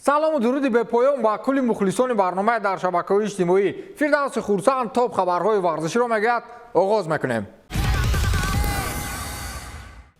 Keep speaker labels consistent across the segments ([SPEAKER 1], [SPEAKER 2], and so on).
[SPEAKER 1] Салому дуруди бепоён ба кулли мухлисони барномаи дар шабакаҳои иҷтимоӣ. Фирдавси Хурсанд топ хабарҳои варзиширо мегӯяд. Оғоз мекунем.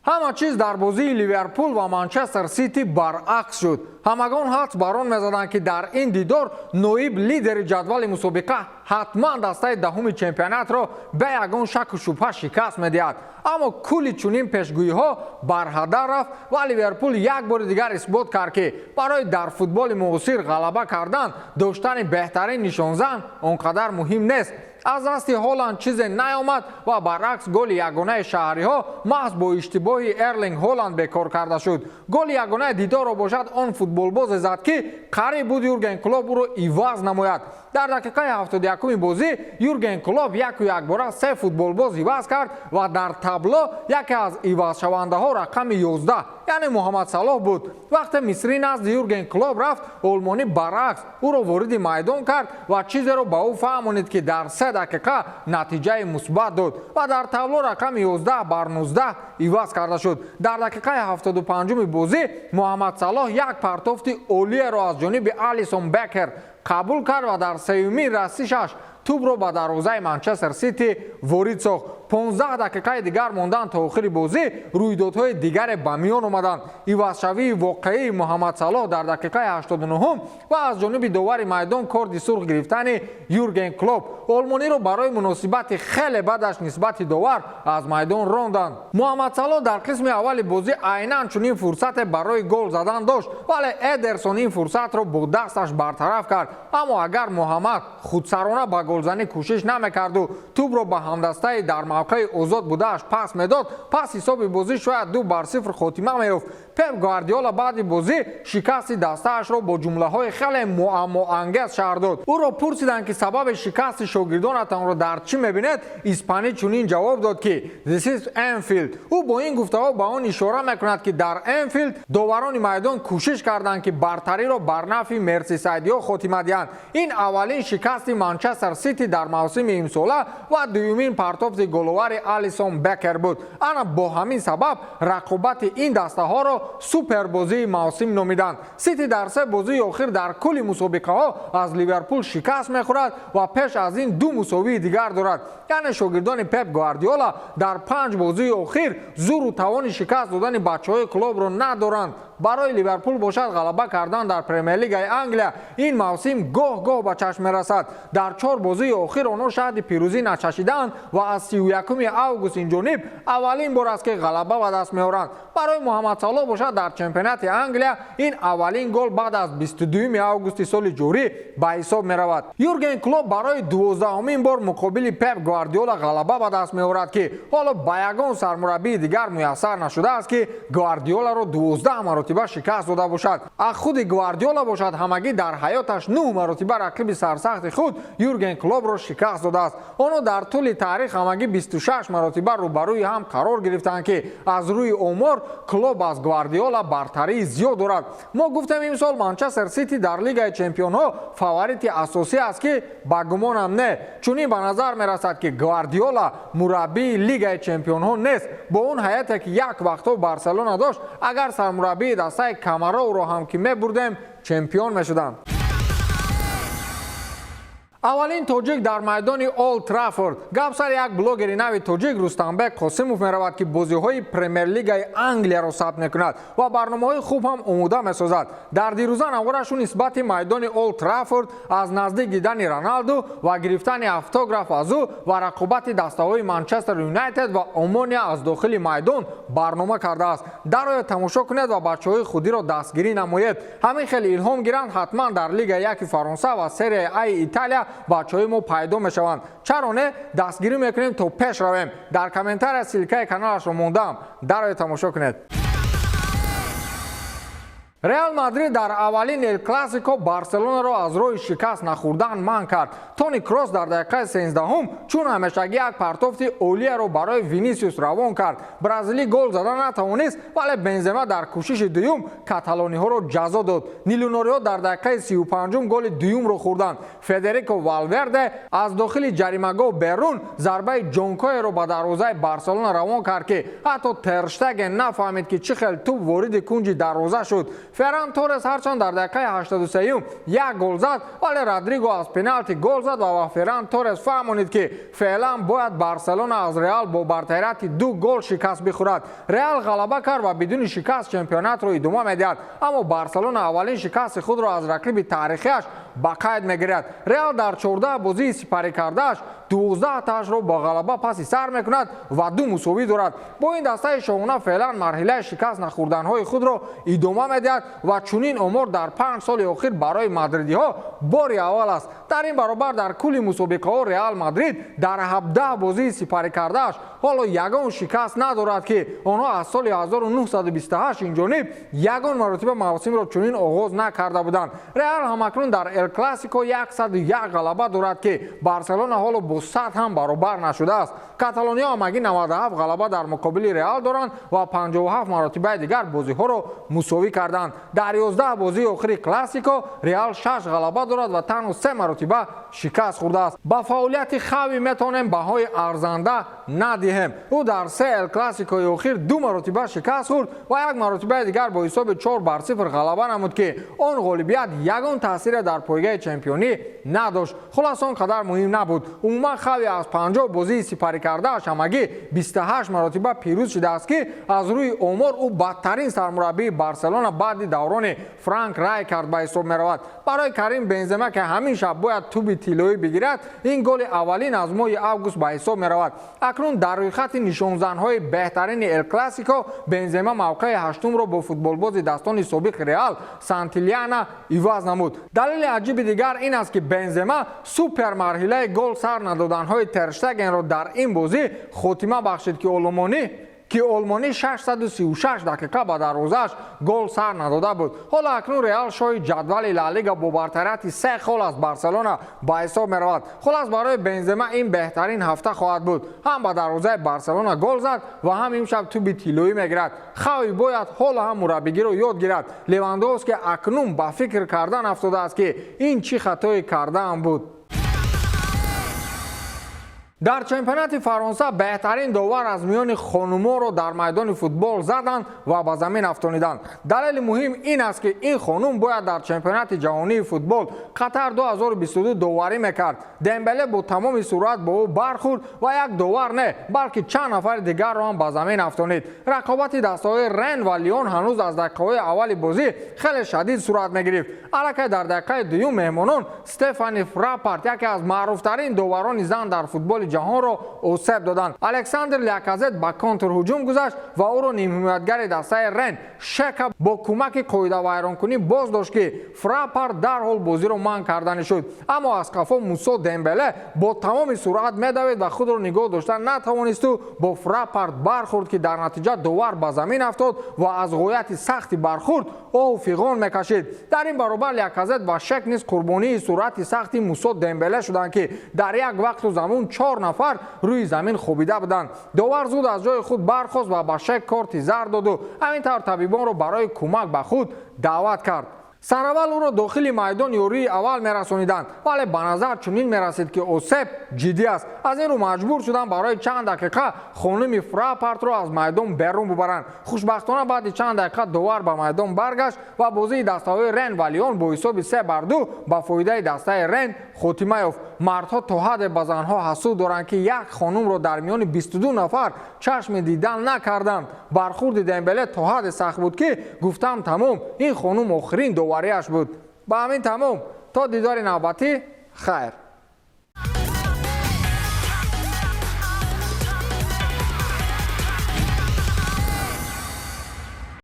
[SPEAKER 1] Ҳама чиз дар бозии Ливерпул ва Манчестер Сити баръакс шуд. Ҳамагон ҳадс бар он мезаданд, ки дар ин дидор ноиб лидери ҷадвали мусобиқа ҳатман дастаи даҳуми чемпионатро бе ягон шаку шубҳа шикаст медиҳад. Аммо кулли чунин пешгӯиҳо барҳадар рафт ва Ливерпул як бори дигар исбот кард, ки барои дар футболи муосир ғалаба кардан доштани беҳтарин нишонзан он қадар муҳим нест. Аз дасти Ҳоланд чизе наёмад ва баръакс, голи ягонаи шаҳриҳо маҳз бо иштибоҳи Эрлинг Ҳоланд бекор карда шуд. Голи ягонаи дидорро бошад, он футболбозе зад, ки қариб буд Юрген Клоп ӯро иваз намояд. Дар дақиқаи 71-уми бозӣ Юрген Клоп яку якбора се футболбоз иваз кард ва дар табло яке аз ивазшавандаҳо рақами 11, яъне Муҳаммад Салоҳ буд. Вақте мисрӣ назди Юрген Клоп рафт, олмонӣ баръакс ӯро вориди майдон кард ва чизеро ба ӯ фаҳмонид, ки дар 3 дақиқа натиҷаи мусбат дод ва дар табло рақами 11 бар 19 иваз карда шуд. Дар дақиқаи 75-уми бозӣ Муҳаммад Салоҳ як партофти олиеро аз ҷониби Алисон Бекер қабул кард ва дар сеюмин расишаш тӯбро ба дарвозаи Манчестер Сити ворид сохт. 15 дақиқаи дигар мондан то охири бозӣ рӯйдодҳои дигаре ба миён омаданд: ивазшавии воқеии Муҳаммад Салоҳ дар дақиқаи 89-ум ва аз ҷониби довари майдон корди сурх гирифтани Юрген Клоп. Олмониро барои муносибати хеле бадаш нисбати довар аз майдон ронданд. Муҳаммад Салоҳ дар қисми аввали бозӣ айнан чунин фурсате барои гол задан дошт, вале Эдерсон ин фурсатро бо дасташ бартараф кард. Аммо агар Муҳаммад худсарона ба голзанӣ кӯшиш намекарду тӯбро ба ҳамдастаи дар мавқеи озод будааш пас медод, пас ҳисоби бозӣ шояд 2-0 хотима меёфт. Пеп Гвардиола баъди бозӣ шикасти дастаашро бо ҷумлаҳои хеле муаммоангез шарҳ дод. Ӯро пурсиданд, ки сабаби шикасти шогирдонатонро дар чӣ мебинед? Испанӣ чунин ҷавоб дод, ки "This is Anfield". Ӯ бо ин гуфтаҳо ба он ишора мекунад, ки дар Энфилд доварони майдон кӯшиш карданд, ки бартариро бар нафъи мерсисайдиҳо хотима диҳанд. Ин аввалин шикасти Манчестер Сити дар мавсими имсола ва дуюмин партофти головари Алисон Бекер буд. Ана бо ҳамин сабаб рақобати ин дастаҳоро супербозии мавсим номиданд. Сити дар се бозии охир дар кулли мусобиқаҳо аз Ливерпул шикаст мехӯрад ва пеш аз ин ду мусовии дигар дорад. Яъне шогирдони Пеп Гвардиола дар панҷ бозии охир зуру тавони шикаст додани бачаҳои Клопро надоранд. Барои Ливерпул бошад, ғалаба кардан дар Премер-лигаи Англия ин мавсим гоҳ-гоҳ ба чашм мерасад. Дар чор бозии охир онҳо шаҳди пирӯзӣ начашидаанд ва аз 31 август инҷониб аввалин бор аст, ки ғалаба ба даст меоранд. Барои Муҳаммад Салоҳ бошад, дар чемпионати Англия ин аввалин гол баъд аз 22 августи соли ҷорӣ ба ҳисоб меравад. Юрген Клоп барои 12-умин бор муқобили Пеп Гвардиола ғалаба ба даст меорад, ки ҳоло ба ягон сармураббии дигар муяссар нашудааст, ки Гвардиоларо 12 маротиба шикаст дода бошад. А худи Гвардиола бошад, ҳамагӣ дар ҳаёташ нӯҳ маротиба рақиби сарсахти худ Юрген Клопро шикаст додааст. Онҳо дар тӯли таърих ҳамагӣ 26 маротиба рӯбарӯи ҳам қарор гирифтанд, ки аз рӯи омор Клоп аз Гвардиола бартарии зиёд дорад. Мо гуфтем, имсол Манчестер Сити дар Лигаи чемпионҳо фаворити асосӣ аст, ки ба гумонам не. Чунин ба назар мерасад, ки Гвардиола мураббии Лигаи чемпионҳо нест. Бо он ҳайате, ки як вақтҳо Барселона дошт, агар сармураббии дастаи Камароуро ҳам ки мебурдем, чемпион мешуданд. Аввалин тоҷик дар майдони Олд Траффорд. Гап сари як блогери нави тоҷик Рустамбек Қосимов меравад, ки бозиҳои Премер-лигаи Англияро сабт мекунад ва барномаҳои хуб ҳам омода месозад. Дар дирӯза наворашу нисбати майдони Олд Траффорд, аз наздик дидани Роналду ва гирифтани автограф аз ӯ ва рақобати дастаҳои Манчестер Юнайтед ва Омония аз дохили майдон барнома кардааст. Дароя тамошо кунед ва бачаҳои худиро дастгирӣ намоед. Ҳамин хеле илҳом гиранд, ҳатман дар Лигаи яки Фаронса ва Серияи Аи Италия бачаҳои мо пайдо мешаванд. Чаро не? Дастгирӣ мекунем, то пеш равем. Дар комментария ссылка и каналашро мондаам, дароя тамошо кунед. Реал Мадрид дар аввалин Эл Классико Барселонаро аз роҳи шикаст нахӯрдан манъ кард. Тони Кросс дар дақиқаи 13-ҳум чун ҳамешагӣ як партофти олияро барои Винисиус равон кард. Бразилӣ гол зада натавонист, вале Бензема дар кӯшиши дуюм каталониҳоро ҷазо дод. Нилунориҳо дар дақиқаи 35-ум голи дуюмро хӯрданд. Федерико Валверде аз дохили ҷаримагоҳ берун зарбаи ҷонкоеро ба дарвозаи Барселона равон кард, ки ҳатто Тер Штеген нафаҳмид, ки чӣ хел тӯб вориди кунҷи дарвоза шуд. Ферран Торрес ҳарчанд дар дақиқаи 83 як гол зад, вале Родриго аз пеналти гол зад ва ба Ферран Торрес фаҳмонид, ки феълан бояд Барселона аз Реал бо бартарияти ду гол шикаст бихӯрад. Реал ғалаба кард ва бидуни шикаст чемпионатро идома медиҳад, аммо Барселона аввалин шикасти худро аз рақиби таърихиаш ба қайд мегирад. Реал дар 14 бозии сипарӣ кардааш 12 таашро бо ғалаба паси сар мекунад ва ду мусовӣ дорад. Бо ин дастаи шоҳона феълан марҳилаи шикаст нахӯрданҳои худро идома медиҳад ва чунин омор дар 5 соли охир барои мадридиҳо бори аввал аст. Дар ин баробар дар кулли мусобиқаҳо Реал Мадрид дар 17 бозии сипарӣ кардааш ҳоло ягон шикаст надорад, ки онҳо аз соли 1928 инҷониб ягон маротиба мавсимро чунин оғоз накарда буданд. Реал ҳамакнун дар Эл Классико 101 ғалаба дорад, ки Барселона ҳоло бо 100 ҳам баробар нашудааст. Каталониё ҳамагӣ 97 ғалаба дар муқобили Реал доранд ва 57 маротибаи дигар бозиҳоро мусовӣ карданд. Дар 11 бозии охири Классико Реал 6 ғалаба дорад ва танҳо се маротиба шикаст хӯрдааст. Ба фаъолияти Хави метавонем баҳои арзанда надиҳем. Ӯ дар се Эл Классикои охир ду маротиба шикаст хӯрд ва як маротибаи дигар бо ҳисоби 4-0 ғалаба намуд, ки он ғолибият ягон таъсире дар пойгаи чемпионӣ надошт. Хулас, он қадар муҳим набуд. Умуман, Хави аз 50 бозии сипарӣ кардааш ҳамагӣ 28 маротиба пирӯз шудааст, ки аз рӯи омор ӯ бадтарин сармураббии Барселона баъди даврони Франк Райкард ба ҳисоб меравад. Барои Карим Бензема, ки ҳамин шаб бояд тӯби тиллоӣ бигирад, ин голи аввалин аз моҳи август ба ҳисоб меравад. Акнун дар рӯйхати нишонзанҳои беҳтарини Эл Классико Бензема мавқеи ҳаштумро бо футболбози дастони собиқи Реал Сантильяна иваз намуд. Далели аҷиби дигар ин аст, ки Бензема супер марҳилаи гол сар надоданҳои Терштегенро дар ин бозӣ хотима бахшид, ки олмонӣ 636 дақиқа ба дарвозааш гол сар надода буд. Ҳоло акнун Реал шоҳи ҷадвали Ла Лига бо бартарияти се хол аз Барселона ба ҳисоб меравад. Хулас, барои Бензема ин беҳтарин ҳафта хоҳад буд: ҳам ба дарвозаи Барселона гол зад ва ҳам имшаб тӯби тиллоӣ мегирад. Хави бояд ҳоло ҳам мураббигиро ёд гирад. Левандовски акнун ба фикр кардан афтодааст, ки ин чӣ хатое кардаам буд. Дар чемпионати Фаронса беҳтарин довар аз миёни хонуморо дар майдони футбол заданд ва ба замин афтониданд. Далели муҳим ин аст, ки ин хонум бояд дар чемпионати ҷаҳонии футбол Қатар 2022 доварӣ мекард. Дембеле бо тамоми суръат бо ӯ бархӯрд ва як довар не, балки чанд нафари дигарро ҳам ба замин афтонид. Рақобати дастаҳои Рен ва Лион ҳанӯз аз дақиқаҳои аввали бозӣ хеле шадид сурат мегирифт. Аллакай дар дақиқаи дуюм меҳмонон Стефани Фрапарт, яке аз маъруфтарин доварони зан дар футболи ҷаҳонро, осеб доданд. Александр Ляказет ба контрҳуҷум гузашт ва ӯро нимҳимоятгари дастаи Рен Шека бо кӯмаки қоидавайронкунӣ боз дошт, ки Фрапарт дарҳол бозиро манъ карданӣ шуд. Аммо аз қафо Мусо Дембеле бо тамоми суръат медавид ва худро нигоҳ дошта натавонисту бо Фрапарт бархӯрд, ки дар натиҷа довар ба замин афтод ва аз ғояти сахти бархӯрд оҳу фиғон мекашид. Дар ин баробар Ляказет ва Шек низ қурбонии суръати сахти Мусо Дембеле шуданд, ки дар як вақту замон чор нафар рӯи замин хобида буданд. Довар зуд аз ҷои худ бархост ва ба Шек корти зард доду ҳамин тавр табибонро барои кӯмак ба худ даъват кард. Сараввал ӯро дохили майдон ёрии аввал мерасониданд, вале ба назар чунин мерасид, ки осеб ҷиддӣ аст. Аз ин рӯ маҷбур шуданд барои чанд дақиқа хонуми Фрапартро аз майдон берун бубаранд. Хушбахтона, баъди чанд дақиқа довар ба майдон баргашт ва бозии дастаҳои Рен ва Лион бо ҳисоби 3-2 ба фоидаи дастаи Рен хотима ёфт. Мардҳо то ҳадде ба занҳо ҳасуд доранд, ки як хонумро дар миёни 22 нафар чашми дидан накарданд. Бархӯрди Дембеле то ҳадде сахт буд, ки гуфтам: тамом, ин хонум охирин доварияш буд. Ба ҳамин тамом, то дидори навбатӣ, хайр.